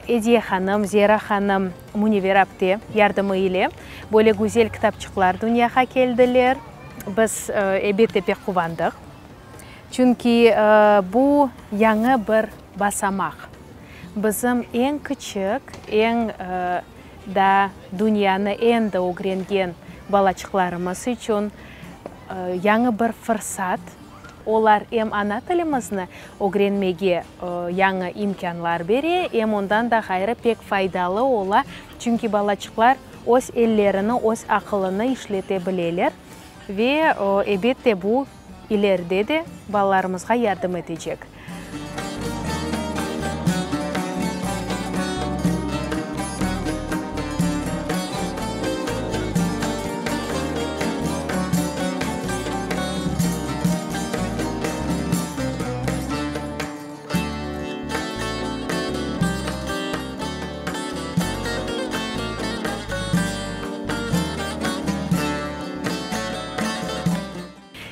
Ediye hanım, Zera hanım, Münevver apte yardımı ile böyle güzel kitapçıqlar dünyağa keldiler. Biz, elbette, pek quvandıq. Çünki bu yañı bir basamaq. Bizim eñ kiçik, eñ daa dünyanı endi ögrengen balaçıqlarımız içün yañı bir fırsat. Olar em ana tilimizni ögrenmege yañı imkânlar bere, em ondan da ğayrı pek faydalı ola, çünki balaçıqlar öz ellerini, öz aqılını işlete bileler ve, ebette, bu ileride de balalarımızğa yardım etecek.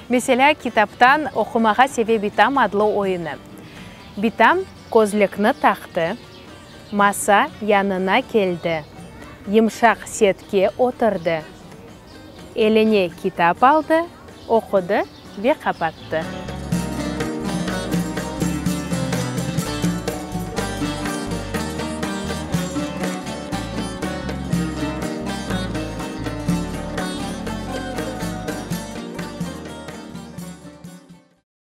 Meselâ, kitaptan Oqumağa seve bitam adlı oyunı. Bitam közlükni taqtı, masa yanına keldi, yımşaq setke oturdı, eline kitap aldı, oqudı ve qapattı.